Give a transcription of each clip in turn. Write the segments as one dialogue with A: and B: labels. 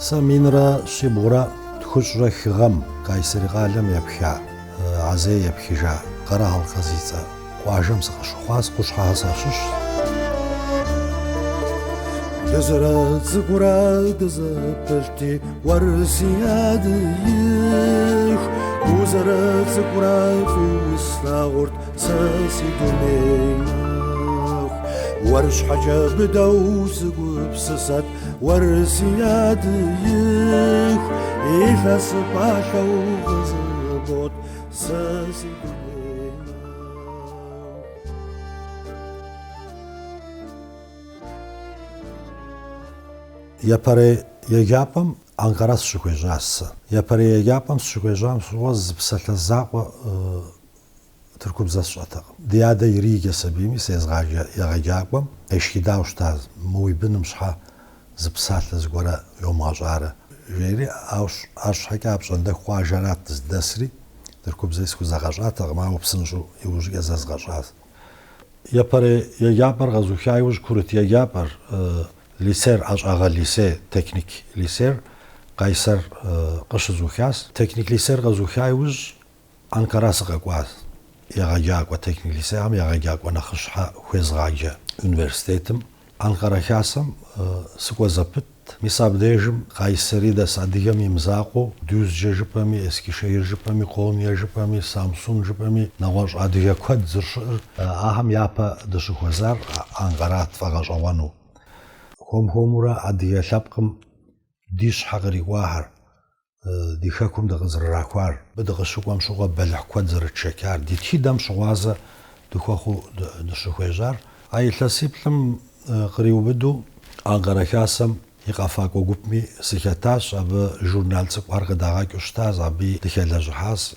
A: Сэ 1102 гъэм Кайсэри къалэм епха, Азей епхыжа Къэрэхьэлъкъэ зи цӏэ къуажэм сыкъыщыхъуащ, Къущхьэхэ сащыщщ. Дызэрыцӏыкӏурэ дызэпылъти, уэр си Адыиху, узэрыцӏыкӏурэ фӏыуэ услъагъурт сэ си дуней нэху. Уэр щхьэкӏэ быдэу сыгупсысэт, уэр си Адыиху, илъэс пӏалъэу къызыбот сэ си дуней нэху. Япэрей еджапӏэм Анкара сыщыхуежьащ сэ. Япэрей еджапӏэм сыщыхуежьам щыгъуэ зы псалъэ закъуэ тыркубзэ сщӏэтэкъым. Ди адэ ириджэ сабийми сэ езгъаджэ егъэджакӏуэм къешхыдауэ щытащ, мы уи быным щхьэ зы псалъэ зыгуэрэ йомыгъэщӏарэ? жери, арщхьэкӏэ апщӏондэху къуажэрат дыздэсри, тыркубзэи схузэгъэщӏатэкъым, ауэ псынщӏэу иужькӏэ зэзгъэщӏащ. Япэрей еджапӏэр къэзуха иужь курыт еджапӏэр, лисейр, ӏэщӏагъэ лисей, техник лисейр Къайсэр къыщызухащ. Техник лисейр къэзуха иужь Анкара сыкъэкӏуащ. Егъэджакӏуэ техник лисейхэм егъэджакӏуэ нэхъыщхьэ хуезгъаджэ университетым. Анкара хасэм сыкӏуэ зэпытт. Мис абдежым Къайсэри дэс адыгэм и мызакъуэу, Дюзджэ жыпӏэми, Эскишехир жыпӏэми, Къония жыпӏэми, Самсун жыпӏэми, нэгъуэщӏ адыгэ куэд зэрыщыӏэр ахэм япэ дыщыхуэзар Анкарат тфӏэгъэщӏэгъуэну. Хуэм-хуэмурэ адыгэ лъэпкъым ди щхьэ кърикӏуахэр, ди хэкум дыкъызэрырахуар, абы дыкъыщыкӏуэм щыгъуэ бэлыхь куэд зэрытшэчар, ди тхыдэм щыгъуазэ дыхуэхъуу дыщыхуежьар. А илъэсиплӏым къриубыдэу Анкара Хасэм и къэфакӏуэ гупми сыхэтащ, абы журнал цӏыкӏухэр къыдагъэкӏыу щытащ, абыи дыхэлэжьыхьащ.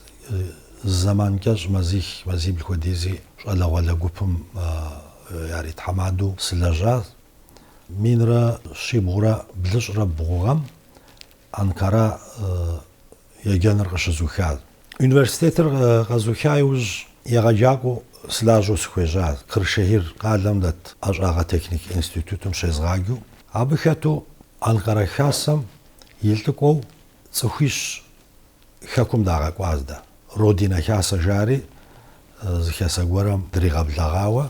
A: Зы зэман кӏэщӏ, мазих, мазибл хуэдизи щӏалэгъуалэ гупым яритхьэмадэу сылэжьащ. 1173 гъэм Анкара еджэныр къыщызухащ. Университетыр къэзуха иужь егъэджакӏуэу сылажьэу сыхуежьащ. Кыршехир къалэм дэт ӏэщӏагъэ техник институтым щезгъаджэу. Абы хэту Анкара Хасэм и лӏыкӏуэу цӏыхуищ хэкум дагъэкӏуащ дэ. Родина Хасэ жари зы хасэ гуэрым дригъэблэгъауэ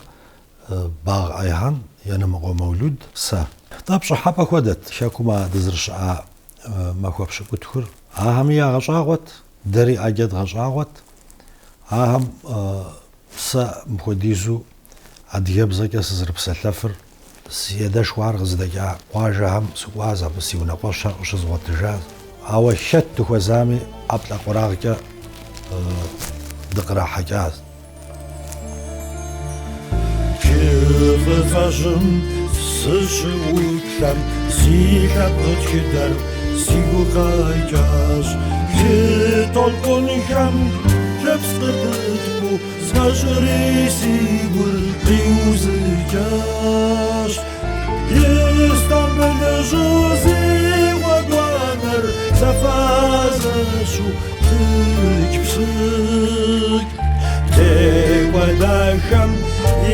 A: Багъ Айхьан, Енэмыкъуэ Мэулуд, сэ. Тӏэ пщӏыхьэпӏэ хуэдэт хэкум а дызэрыщыӏа махуэ пщыкӏутхур. Ахэми ягъэщӏагъуэт, дэри ӏэджэ дгъэщӏагъуэт. Ахэм сэ мыпхуэдизу адыгэбзэкӏэ сызэрыпсэлъэфыр, си адэшхуэхэр къызыдэкӏа къуажэхэм сыкӏуащ, абы си унэкъуэщхэр къыщызгъуэтыжащ. Ауэ хэт дыхуэзами ӏэплӏэ къурагъкӏэ дыкърахьэкӏащ.
B: Хы фӏыцӏэжьым сыщыӏуплъэм, си лъэпкъ тхыдэр сигу къэкӏащ. Хы толъкъунхэм лъыпс къыпыткӏуу сфӏэщӏри си гур къиузыкӏащ. Истамбылыжьу зи гъуэгуанэр зэфэзэщу Цыкӏ-псыкӏ текӏуэдахэм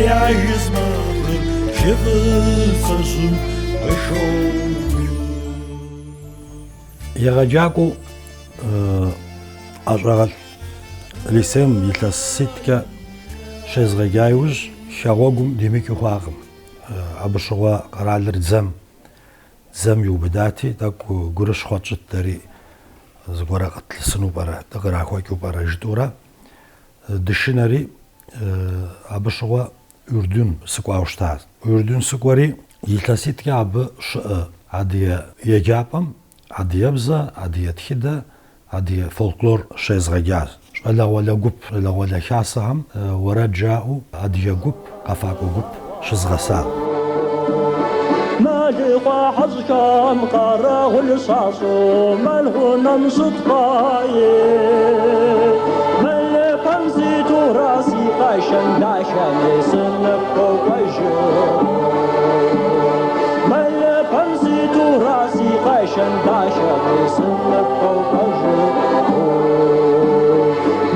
B: я гыз макъыр хы фӏыцӏэжьым къыхоӏукӏ.
A: Егъэджакӏуэу ӏэщӏагъэлӏ лицейм илъэситӏкӏэ щезгъэджа иужь хэгъуэгум димыкӏыу хъуакъым. Абы щыгъуэ къэралыр дзэм Дзэм иубыдати, тӏэкӏу гурыщхъуэ тщӏыт дэри, зыгуэрэ къытлъысыну пӏэрэ, дыкърахуэкӏыу пӏэрэ жытӏэурэ дышынэри, абы щыгъуэ Ürдün сыкӏуауэ щытащ. Ürдün сыкӏуэри, илъэситӏкӏэ абы щыӏэ адыгэ еджапӏэм адыгэбзэ, адыгэ тхыдэ, Адыгэ фольклор щезгъэджащ. Щӏалэгъуалэ гуп, щӏалэгъуалэ хасэхэм уэрэд жаӏэу адыгэ гуп, къэфакӏуэ гуп щызгъэсащ.
B: Мэлыхъуэ хьэщӏхэм къэрэгъул щащӏу мэл гъунэм щытхъуаи. Мэлыпэм ситурэ си къэшэн дахэми сыныпхуокӏуэжу. Мэлыпэм ситурэ си къэшэн дахэми сыныпхуокӏуэжу.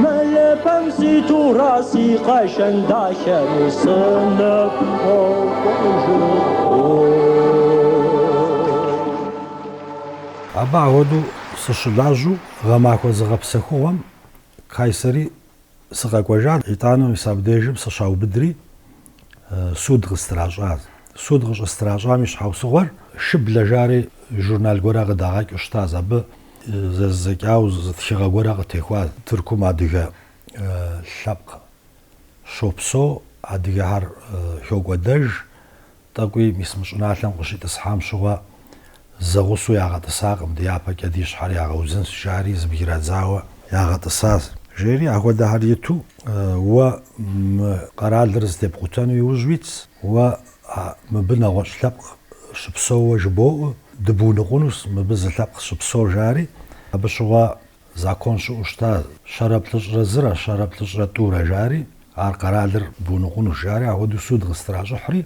B: Мэлыпэм ситурэ си къэшэн дахэми сыныпхуокӏуэжу.
A: Абы ахуэдэу сыщылажьэу гъэмахуэ зыгъэпсэхугъуэм Кайсэри сыкъэкӏуэжат, итӏанэ мис абдежым сыщаубыдри суд къыстращӏащ. Суд къыщӏыстращӏам и щхьэусыгъуэр Шыблэ жари журнал гуэрэ къыдагъэкӏыу щытащ, абы зэздзэкӏауэ зы тхыгъэ гуэрэ къытехуащ. Тыркум адыгэ лъэпкъ щопсэу, адыгэхэр хокӏуэдэж, Тӏэкӏуи мис мы щӏыналъэм къыщитӏысхьам щыгъуэ зэгъусэу ягъэтӏысакъым, дяпэкӏэ ди щхьэр ягъэузынщ, жари зыбгырадзауэ ягъэтӏысащ. Жери ахуэдэхэр иту, уэ мы къэралыр зэтепкъутэну иужь уитщ, уэ мыбы нэгъуэщӏ лъэпкъ щыпсэууэ жыбоӏэ, дыбуныкъунущ, мыбы зы лъэпкъ щыпсэу, жари. Абы щыгъуэ Закон щыӏэу щыта щэрэ плӏыщӏрэ зырэ, щэрэ плӏыщӏрэ тӏурэ жари, ар къэралыр буныкъунущ жари, ахуэдэу суд къыстращӏыхьри,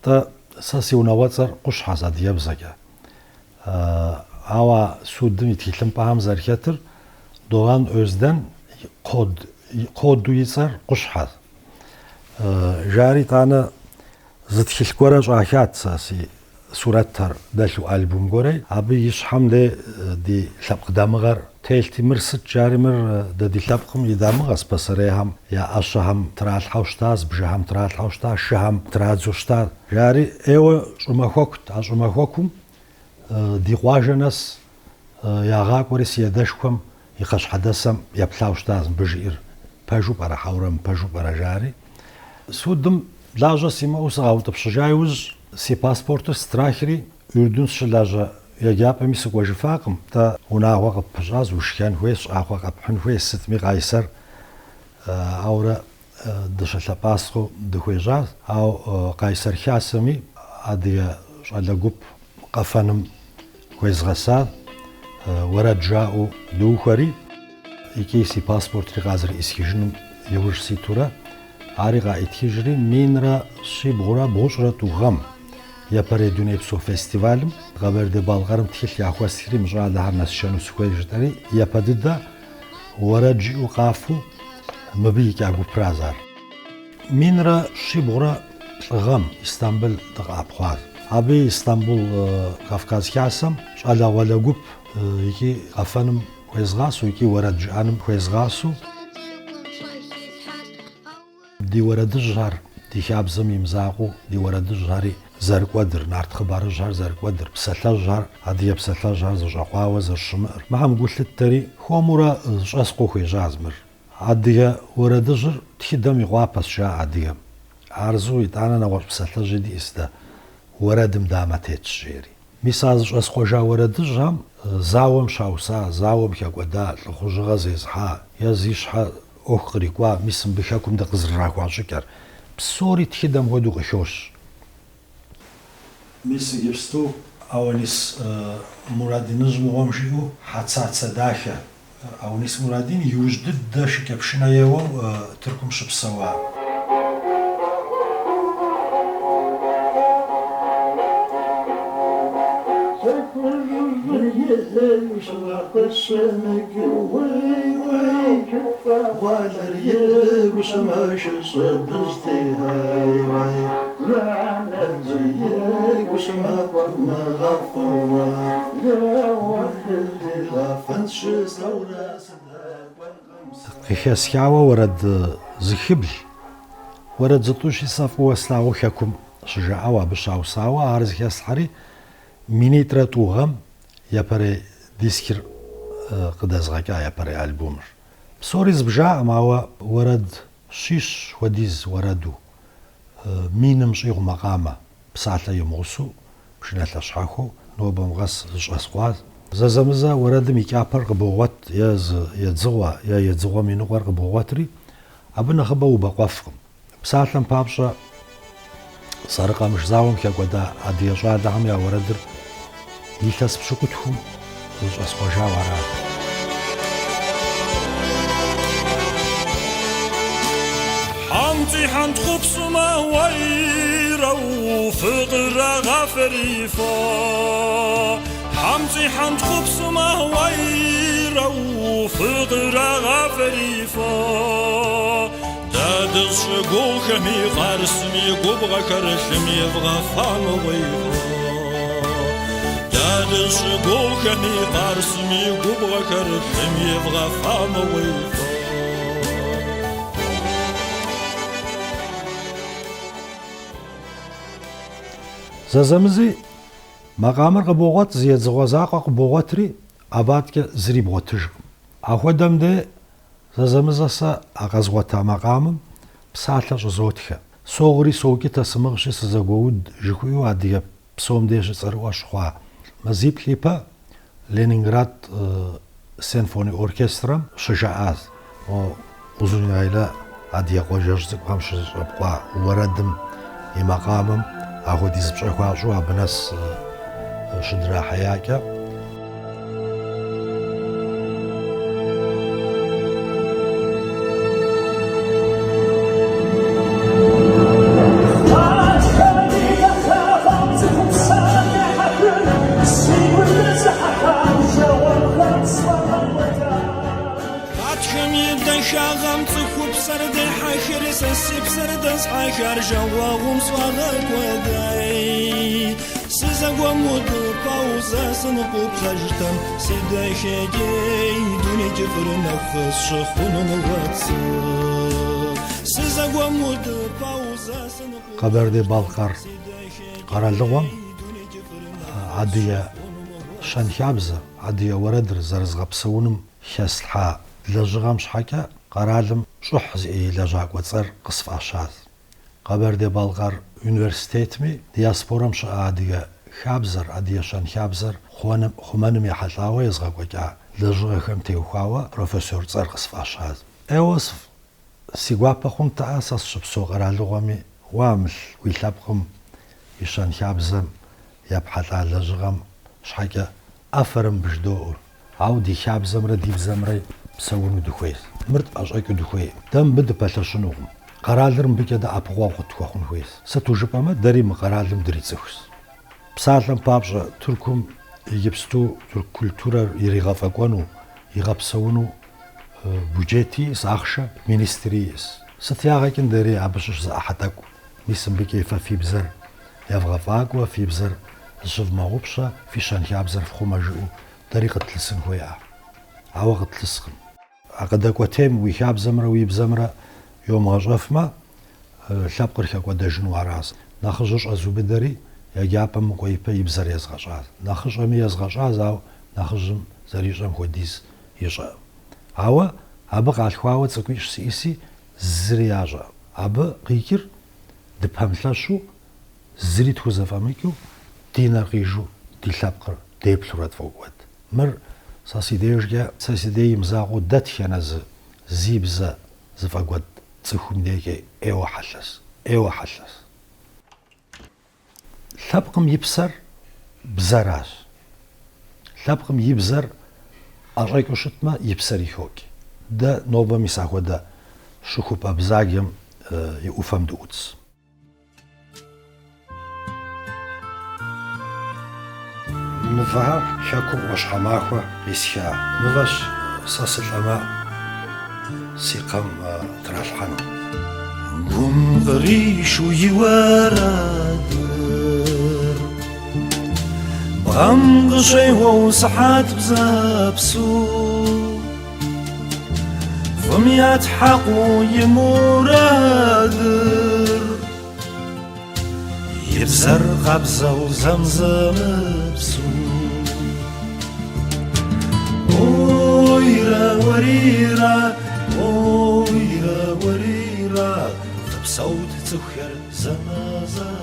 A: тӏэ, сэ си унагъуэцӏэр Къущхьэщ адыгэбзэкӏэ. Ауэ судым и тхылъымпӏэхэм зэрыхэтыр Доган Өзден код, коду и цӏэр Къущхьэщ. Жари, итӏанэ зы тхылъ гуэрэ щӏахат сэ си сурэтхэр дэлъу альбом гуэрей. Абы и щхьэм де ди лъэпкъ дамыгъэр телъти, мыр сыт жари, мыр дэ ди лъэпкъым и дамыгъэщ, пасэрейхэм я ӏэщэхэм тралъхьэу щытащ, бжыхэм тралъхьэу щыта, шыхэм традзэу щытащ, жари. ӏейуэ щӏымахуэкут. А щӏымахуэкум ди къуажэ нэс ягъакӏуэри си адэшхуэм и кхъащхьэдэсэм еплъауэ щытащ мыбы жиӏэр пэжу пӏэрэ, хьэурэ мыпэжу пӏэрэ, жари. Судым лажьэ симыӏэу сыкъаутӏыпщыжа иужь, си паспортыр страхри, Юрдун сыщылажьэ еджапӏэми сыкӏуэжыфакъым. Тӏэ, унагъуэ къыппыщӏащ, ушхэн хуейщ, щӏакхъуэ къэпхьын хуейщ, сытми Къайсэр аурэ дыщылъэпӏасхъэу дыхуежьащ. Ауэ Къайсэр хасэми адыгэ щӏалэ гуп къэфэным хуезгъэсащ, уэрэд жаӏэу дыухуэри, икӏи си паспортри къазэрыӏисхыжыным иужь ситурэ, ари къаӏитхыжри, минрэ щибгъурэ бгъущӏрэ тӏу гъэм япэрей дунейпсо фестивалым Къэбэрдей-Балъкъэрым тхылъ яхуэстхри, мы щӏалэхэр нэсшэну сыхуей жытӏэри, япэ дыдэ уэрэд жиӏэу къафэу мыбы икӏа гупращ ар. Минрэ щибгъурэ плӏы гъэм Истамбыл дыкъэӏэпхъуащ. Абы Истамбул Кавказ Хасэм щӏалэгъуалэ гуп икӏи къэфэным хуезгъасэу, икӏи уэрэд жыӏэным хуезгъасэу. Ди уэрэдыжьхэр, ди хабзэм и мызакъуэу, ди уэрэдыжьхэри зэрыкӏуэдыр, нарт хъыбарыжьхэр зэрыкӏуэдыр, псалъэжьхэр, адыгэ псалъэжьхэр зэщӏэкъуауэ зэрыщымыӏэр. Мыхэм гу лъыттэри, хуэмурэ зыщӏэскъуэу хуежьащ мыр. Адыгэ уэрэдыжьыр тхыдэм и къуапэщ, жаӏэ адыгэм. Арзу итӏанэ нэгъуэщӏ псалъэжьи диӏэщ дэ, уэрэдым дамэ тетщ, жери. Мис а зыщӏэскъуэжа уэрэдыжьхэм зауэм щауса, зауэм хэкӏуэда, лӏыхъужьыгъэ зезыхьа е зи щхьэ ӏуэху кърикӏуа, мис мыбы хэкум дыкъызэрырахуа щӏыкӏэр, псори тхыдэм хуэдэу къыхощ. Мис иджыпсту Аунис Мурадиныжь мыгъуэм жиӏэу Хьэцацэ дахэ. Аунис Мурадин иужь дыдэ шыкӏэпшынэ еуэу Тыркум щыпсэуа. Къыхэсхауэ уэрэд зыхыбл, уэрэд зытӏущи сэ фӏыуэ слъагъуу хэкум щыжаӏауэ, абы щаусауэ ар зыхэслъхьэри, минитӏрэ тӏу гъэм япэрей дискыр къыдэзгъэкӏа япэрей альбомыр. Псори збжаӏым, ауэ уэрэд щищ хуэдиз уэрэду, миным щӏигъу макъамэ, псалъэ имыгъусэу, пшыналъэ щхьэхуэу нобэм къэс зыщӏэскъуащ. Зэзэмызэ уэрэдым и кӏапэр къыбогъуэт е зы едзыгъуэ, е едзыгъуэм и ныкъуэр къыбогъуэтри, абы нэхъыбэ убэкъуэфкъым. Псалъэм папщӏэ, Сарыкъамыш зауэм хэкӏуэда адыгэ щӏалэхэм я уэрэдыр илъэс пщыкӏутхум зыщӏэскъуэжауэ арат.
C: Хьэмцӏи хьэнтхъупсымэ уэйрэу фыкърагъафэри фо. Хьэмцӏи хьэнтхъупсымэ уэйрэу фыкърагъафэри фо. Дэ дызыщыгугъхэми Къарсым и губгъэхэр лъым евгъэфа мыгъуи фо. Дэ дыщыгугъхэми Къарсым и губгъуэхэр лъым евгъэфамэ уей-фӏэ.
A: Зэзэмызи макъамэр къыбогъуэт, зы едзыгъуэ закъуэ къыбогъуэтри, абы адэкӏэ зыри бгъуэтыжкъым. Ахуэдэм де зэзэмызэ сэ а къэзгъуэта макъамэм псалъэ щӏызотхэ. Согъри соукӏытэ сымыгъщи сызэгуоуд жыхуиӏэу адыгэ псом деж щыцӏэрыӏуэ щыхъуа. Мазиплӏ ипэ Ленинград симфони оркестрэм щыжаӏащ. Мо Узун-Яйла адыгэ къуажэжь цӏыкӏухэм щызэщӏэпкъуа уэрэдым и макъамэм ахуэдиз пщӏэ хуащӏу абы нэс щыдрахьеякӏэ.
C: Гъатхэм и дахагъэм цӏыхупсэр дехьэхри, сэ си псэр дэзхьэхар жагъуэгъум сфӏэгъэкӏуэдай. Сызэгуэмудыпэу сэ сыныпӏуплъэжтэм, си дахэкӏей, дуней кӏыфӏыр нэху къысщыхъуну мыгъуэт сэ. Сызэгуэмудыпэу сэ сыныпӏуплъэжтэм,
A: Къэбэрдей-Балъкъэр къэралыгъуэм адыгэ щэнхабзэ, адыгэ уэрэдыр зэрызгъэпсэуным хэслъхьа лэжьыгъэм щхьэкӏэ къэралым щӏыхь зиӏэ и лэжьакӏуэ цӏэр къысфӏащащ. Къэбэрдей-Балъкъэр университетми диаспорэм щыӏэ адыгэ хабзэр, адыгэ щэнхабзэр хъумэным ехьэлӏауэ езгъэкӏуэкӏа лэжьыгъэхэм теухуауэ профессор цӏэр къысфӏащащ. ӏейуэ си гуапэ хъунтэӏэ сэ сыщыпсэу къэралыгъуэми, уа мы уи лъэпкъым и щэнхабзэм епхьэлӏа лэжьыгъэм щхьэкӏэ афэрым бжыдоӏэр. Ауэ ди хабзэмрэ ди бзэмрэ псэуну дыхуейщ. Мыр тӏэщӏэкӏыу дыхуейкъым. Дэ мыбы дыпэлъэщынукъым. Къэралыр мыбыкӏэ дэӏэпыкъуэгъу къытхуэхъун хуейщ. Сыту жыпӏэмэ, дэри мы къэралым дрицӏыхущ. Псалъэм папщӏэ, Тыркум иджыпсту тырку культурэр иригъэфӏэкӏуэну, игъэпсэуну бюджет иӏэщ, ахъшэ, министри иӏэщ. Сыт ягъэ кӏын дэри абы щыщ зы ӏыхьэ тӏэкӏу. Мис мыбыкӏи фэ фи бзэр евгъэфӏакӏуэ, фи бзэр зыщывмыгъэгъупщэ, фи щэнхабзэр фхъумэ жыӏэу Дэри къытлъысын хуейӏэ, ауэ къытлъыскъым. А къыдэкӏуэтейм уи хабзэмрэ уи бзэмрэ йомыгъэщӏэфмэ, лъэпкъыр хэкӏуэдэжыну аращ. Нэхъыжьыр щӏэзубыдэри, еджапӏэм мыкӏуэ ипэ и бзэр езгъэщӏащ. Нэхъыщӏэми езгъэщӏащ, ауэ нэхъыжьым зэрищӏэм хуэдиз ищӏэкъым. Ауэ абы къалъхуауэ цӏыкӏуищ сиӏэси, зыри ящӏэкъым. Абы къикӏыр дыпэмылъэщу Зыри тхузэфӏэмыкӏыу, ди нэр къижу ди лъэпкъыр деплъурэ тфӏокӏуэд. Мыр сэ си дежкӏэ, сэ си дей имызакъуэу дэтхэнэ зы зи бзэ зыфӏэкӏуэд цӏыхум дежкӏэ ӏейуэ хьэлъэщ, ӏейуэ хьэлъэщ. Лъэпкъым и псэр бзэращ. Лъэпкъым и бзэр ӏэщӏэкӏыу щытмэ, и псэри хокӏ. Дэ нобэ мис ахуэдэ щыхупӏэ бзаджэм и ӏуфэм дыӏутщ. Мывэхэр хэкум ӏуащхьэмахуэ къисха мывэщ, сэ сылӏэмэ си кхъэм тралъхьэну.
C: Гум къришу и уэрэдыр, бгъэм къыщеуэу сыхьэт бзэпсу. Фӏым ятхьэкъуу и мурадыр, И бзэр къабзэу зэмзэмыпсу. Ойрэ, уэрирэ, ойрэ, уэрирэ, Фыпсэут цӏыхухэр зэнэзэпсу.